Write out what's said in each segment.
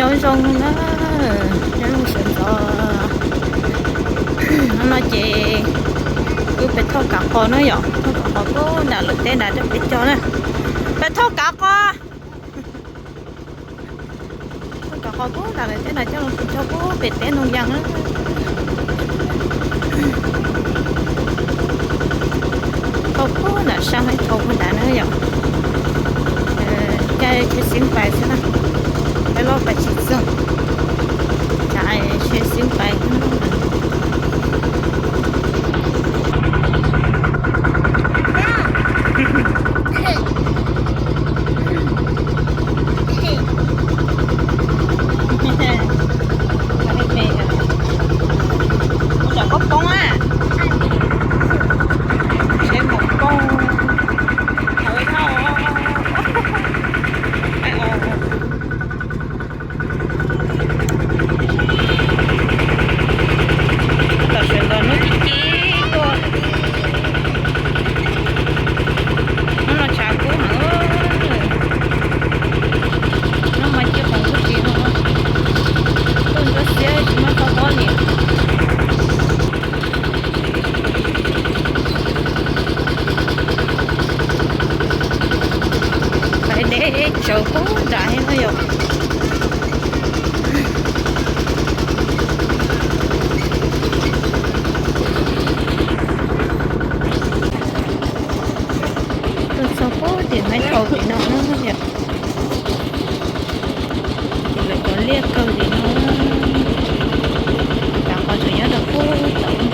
Nyob zoo na, nyob zoo sawv ntxov. Hnub no ces wb pem thauj kav qos na yom, thauj kav qos puag nram lawv teb nrad rau pem cog na. Pem thauj kav qos, thauj kav qos puag nram lawv teb nrad coj los pem cog puag pem teb Ntoo Yas na. Thauj puag nram sab Hmoob Thau puag nrad na yom. Caij tsheb xib pais xwb na, caij loj pais tsis txog, caij tsheb xib pais. Ua koj poob a, seb mus poob, thawv dhau. Tam sawv ntxov hnub ci ci tuaj, hnub no tshav kub heev. Hnub no mas ci qoos kub tsis no, tuaj ntsuab xiab tsis muaj txoj pob li. Pais deb tsawv puag nram heev no yom. Tuaj txog puag tim Hmoob Thau tim no na yom. Ces lawv cov liaj kawg li no, kav qos tseem nyob rau puag tom ntawd.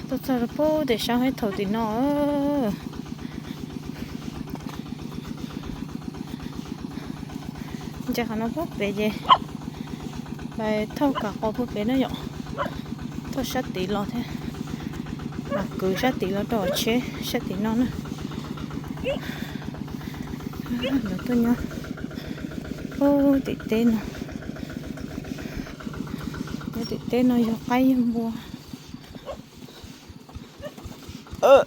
Tuaj txog rau puag tim sab Hmoob Thau tim no. Ntsia qhov no puag pem ces pais thauj kav qos puag pem na yom. Thauj sab tid los thiab, mas kwv sab tid los rau tsheb sab tim no na. Lawv tuaj nyob puag tim teb no. Nyob tim teb no yog qaib yog npua. Ntoo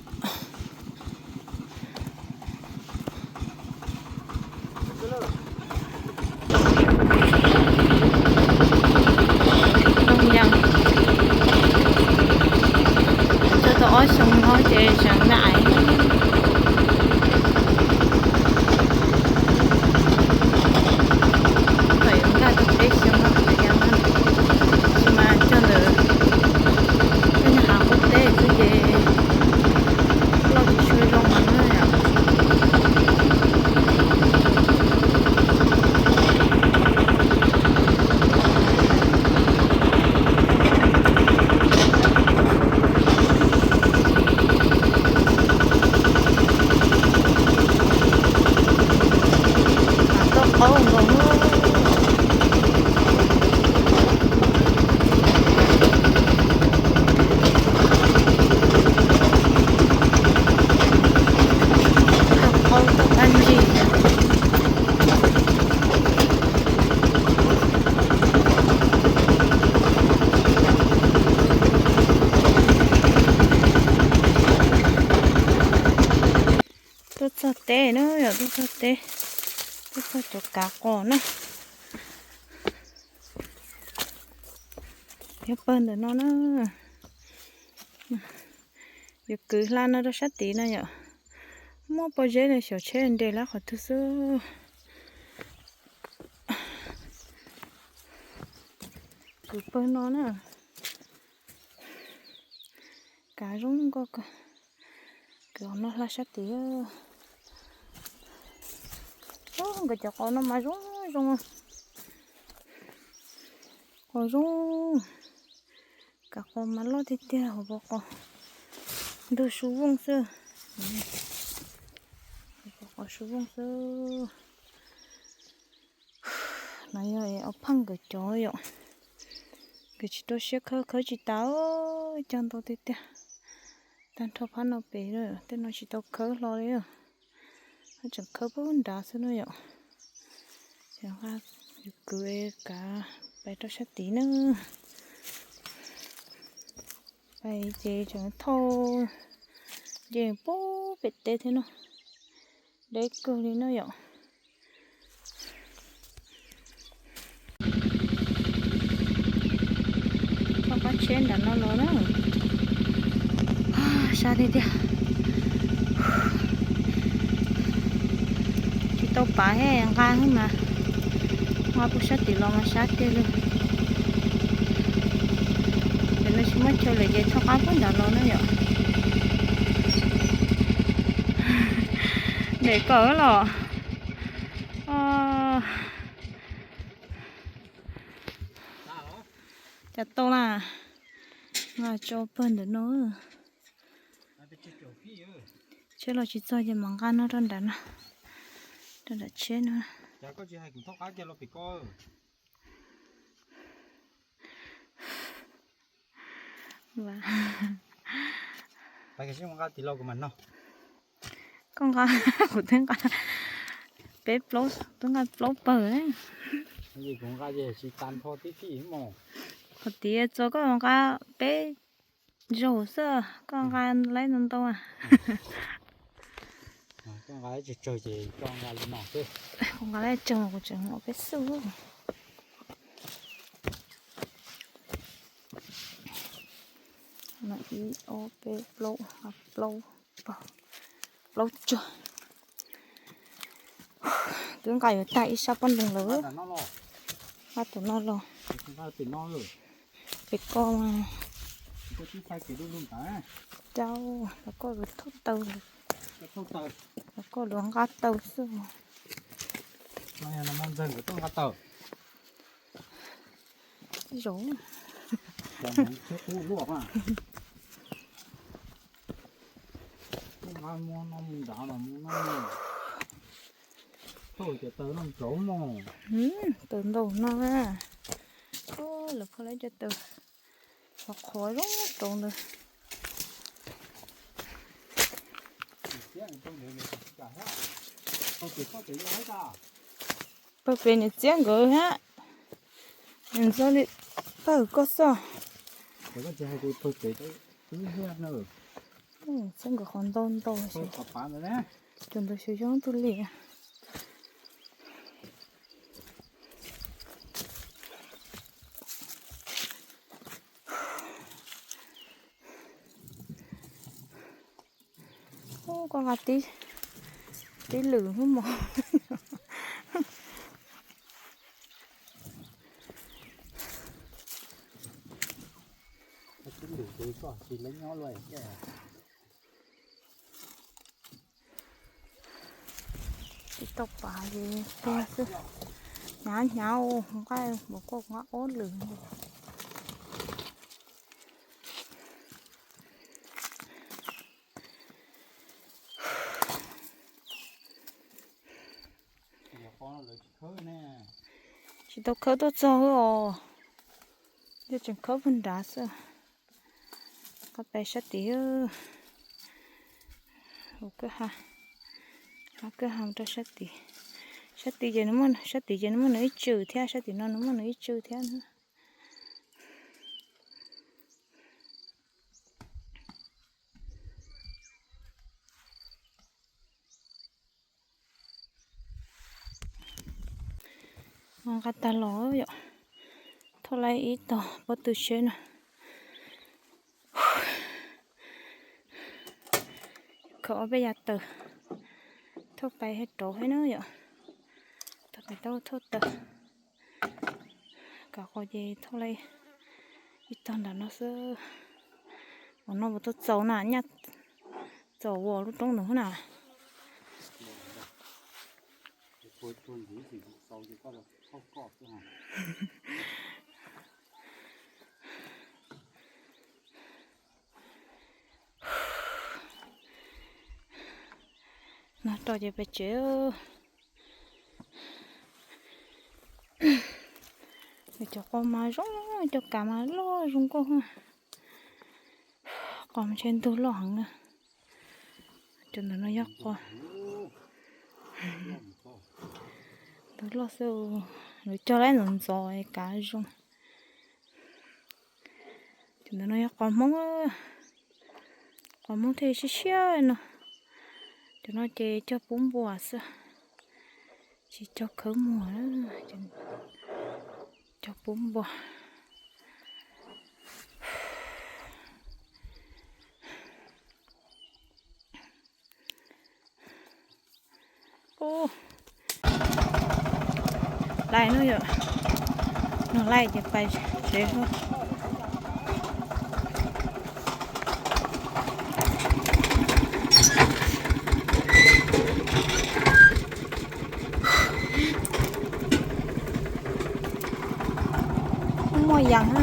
Yas, cog tau ob xyoo no ces tseem nag. Thaum yuav nkag tau peb xyoo no, Ntoo Yas no, tab sis mas cog ntawm tej nyuag hav qub teb xwb ces loj tsis tshua zoo heev na yom. Hav toj qaub nkaus. Toj qaub toj kab ntsig. Tuaj txog teb na yom, tuaj txog teb, tuaj txog cov kav qos na. Yog pawg ntawm no na. Yuav kwv hla no rau sab tid no yom. Muab pob zeb no xyov tsheb nres lab qhov twg xwb. Kwv pawg no na. Kav zoo nkauj kawg. Kwv qhov no hla sab tid. Nkawd cov qos no mas zoo zoo. Qos zoo. Kav qos mas loj tiag tiag, hauv paus qos ntug su vooj xwb. Hauv paus qos su vooj xwb. No yog ob pheej nkawd cov yom. Nkawd tsis rau siab khawb, khawb tsis tas, cog ntau tiag tiag. Tag nrho phab no pem, tej no tsis tau khawb hlo li. Tseem khawb pub nrad xwb na yom. Ces nqa yus kwv kav pais rau sab tid na. Pais ces tseem thauj nce pub pem teb thiab no. Deb kawg li no yom. Thauj qab tsheb nram no los na. Sab tiag tiag. Tsis tau pav he nqa mas. Nqa pub sab tim los mas sab tiag li. Ces no tsis muaj chaw lawm ces thauj qab pub nrad los na yom. Nres kawg los. Cas tau las. Nqa tso pawg ntawm no. Tsheb los tsis txog ces mam nqa no rau nram no. Rau nram tsheb no. Koj nqa, kuv twb nqa peb plaub, twb nqa plaub pawg. Qhov tiav txog koj nqa peb zaug xwb, koj nqa laib ntau ntau. Kuv nqa laib tsawg kuv tseem ua peb xwb. Ib ob peb plaub, plaub, plaub cuag. Twb nqa yuav tag ib sab pob ntoos lawm. Nqa tus no los. Pem ko mas. Rau los koj lus thauj taw, los koj lus nqa taw xwb. Zaum. Taw ntau no na. Lawv phau lawv cov taw qhuav qhuav zoo rau ntawd. Pawg pem niam txiab nkawd thiab. Nws txog li pawg koj xwb. Txiab nkawd qhov ntau ntau. Tus ntawd xyov yog tus li. Ub, koj nqa tib lwm hwb mos. Tsis tau pav li tiag xwb. Hnyav hnyav ua nqaij npaum koj nqa ob lwm. Tsis tau khawb tuaj txog os, yog tseem khawb puag nrad xwb. Qab pais sab tid, ua kwj ha, ua kwj ha rau sab tid. Sab tid ces, sab tid ces nws muaj nws ib tswm thiab, sab tim no nws muaj nws ib tswm thiab na. Nqa tag los yom, Thauj laib ib tog pob tw tsheb no. Khaws ob peb yav taws, thauj pais rauv thiab na yom. Thauj pais tau thauj taws, kav qhov ces thauj laib ib tog nram no xwb. Ua no puas tau txaus na, nyaj txaus ua lub roob ntawd na. No rau ces pem tsev. Nws cov qos mas zoo, cov kav mas loj zoo nkauj. Qos ntshe ntug loj heev na. Cov ntawm no yog qos ntug loj xwb, lawv cog laib ntxov ntxov kav zoo. Cov ntawm no yog qos Hmoob, qos Hmoob thiaj siab siab no. Cov no ces cog pub npua xwb, tsis cog khawb muag, cog pub npua. Ub, laij no yom, no laij ces pais tsev. Muaj yas na.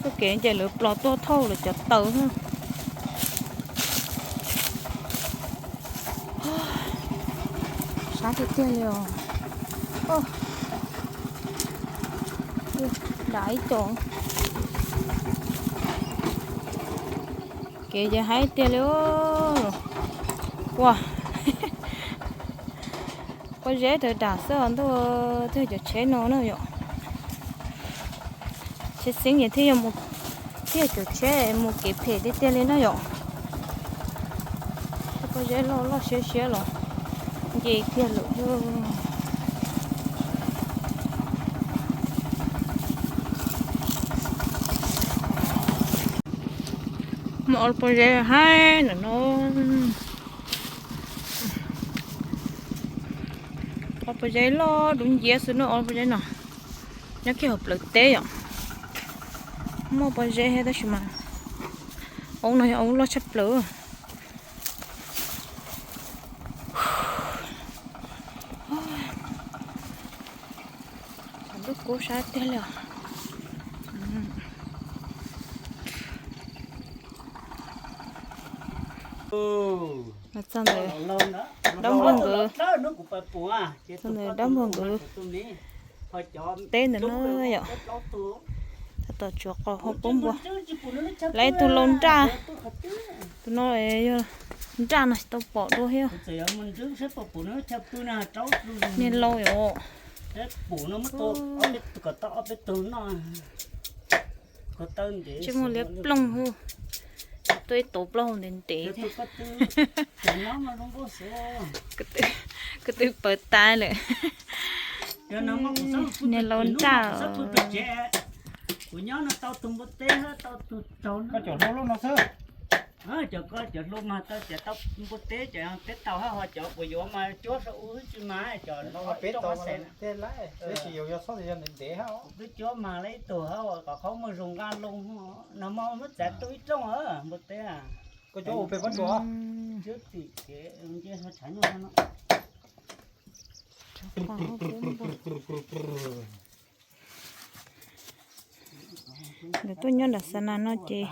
Txoj kev ces lawv plos tuaj thauj lawv cov taws na. Sab tiag tiag li os. Dam ib co. Kev ces haib tiag li. Ua, pob zeb tawv dam xwb os ntuj, thiaj cov tsheb no na yom. Tsheb xeeb ces thiaj, thiaj cov tsheb mus kev phem tiag tiag li na yom. Pob zeb loj loj siab siab los nce kiag lawm. Muaj ob pob zeb haib ntawm no. Ob pob zeb loj dub nciab xwb no, ob pob zeb no nyob kiag hauv plawv teb yom. Muaj pob zeb thiab tab sis mas oob no yog oob loj tshaj plaws. Lub kub sab tiag li os. Txog ntawm dab npog nkawd, txog ntawm dab npog nkawd teb ntawm no yom. Tab tom tsuav qos hauv pob npua. Lawv ib tug lau nraj, tus no yog nraj no tsis tau pom dua thiab. Niag lau yom. Tsis muaj liab ploog hu, tuaj ib tauv plaub hau ntev ntev thiab. Ko tw pawv tas lawm. Niag lau nraj. Kuv nyob no tau tus npua teb, tau tus tsaug no. Cov hluas mas tau cov npua teb, cov teb taug hab ho cov kuv yuav mas cuab sau ub tsis mas cov peb tau xes. Twb cuab mas la ib tug hab kom qhov muaj zoo nqaj loo. Nag hmo muab txav tu ib rooj npua teb. Koj cuab ua pem pob tsuas. Cuab tim kev nce tshav nyuj no. Nkawd tuaj nyob nram xa nas no ces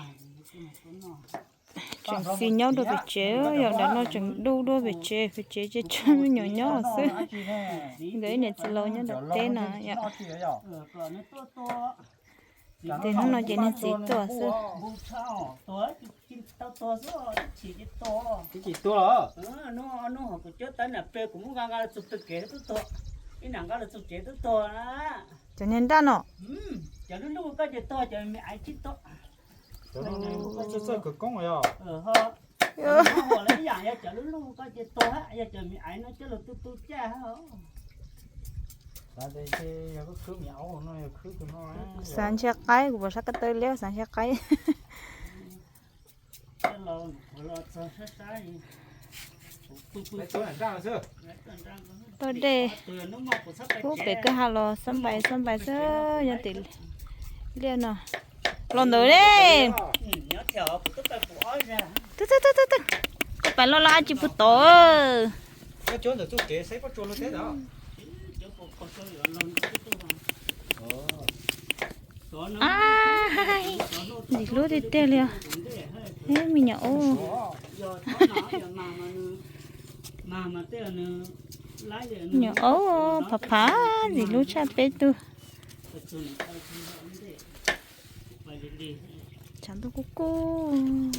tseem xis nyob dua pem tsev, yog nram no tseem dub dua pem tsev, pem tsev ces tshuav me nyuam nyob xwb. Nkawd ib niam txiv laus nyob nram teb no yom. Ces hnub no ces niag txiv tuaj xwb. Cov niag nraj no. Xav ntshai qaib, kuv pom sab ko taw liab xav ntshai qaib. Tuaj dej, pub pem kwj ha los xab npais xab npais xwb, nyob tim liaj no. Los ntawd ne. Koj pais los los ab tsis pub tod. Ntxim hlub tiag tiag li os. Me nyuam ub. Me nyuam ub phav phav ntxim hlub tshaj peb tug. Tshav ntuj kub kub.